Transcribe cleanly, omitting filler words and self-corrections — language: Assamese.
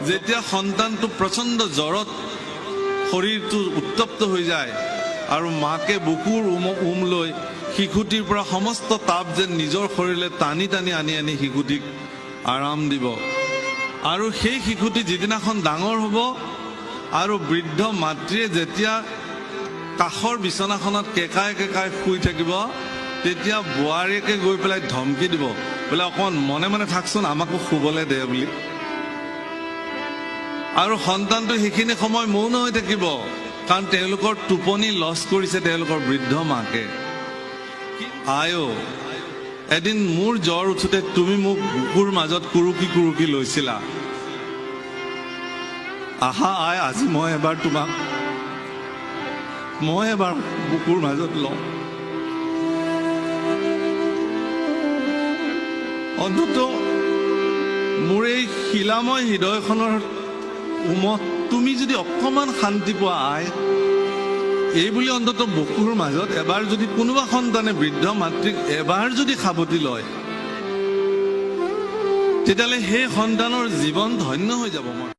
যেতিয়া সন্তানটো প্ৰচণ্ড জ্বৰত শৰীৰটো উত্তপ্ত হৈ যায় আৰু মাকে বুকুৰ উম লৈ শিশুটিৰ পৰা সমস্ত তাপ যেন নিজৰ শৰীৰলৈ টানি টানি আনি আনি শিশুটিক আৰাম দিব। আৰু সেই শিশুটি যিদিনাখন ডাঙৰ হ'ব আৰু বৃদ্ধ মাতৃয়ে যেতিয়া কাষৰ বিচনাখনত কেঁকাই কেঁকাই শুই থাকিব, তেতিয়া বোৱাৰীয়েকে গৈ পেলাই ধমকি দিব, বোলে অকণমান মনে মনে থাকচোন, আমাকো শুবলৈ দে বুলি। আৰু সন্তানটো সেইখিনি সময় মৌন হৈ থাকিব, কাৰণ তেওঁলোকৰ টোপনি লছ কৰিছে তেওঁলোকৰ বৃদ্ধ মাকে। আইঅ, এদিন মোৰ জ্বৰ উঠোতে তুমি মোক বুকুৰ মাজত কুৰুকি কুৰুকি লৈছিলা। আহা আই, আজি মই এবাৰ তোমাক মই এবাৰ বুকুৰ মাজত লওঁ। অন্তত মোৰ এই শিলাময় হৃদয়খনৰ উমত তুমি যদি অকণমান শান্তি পোৱা আই, এই বুলি অন্তত বুকুৰ মাজত এবাৰ যদি কোনোবা সন্তানে বৃদ্ধ মাতৃক এবাৰ যদি সাৱটি লয়, তেতিয়াহ'লে সেই সন্তানৰ জীৱন ধন্য হৈ যাব। মই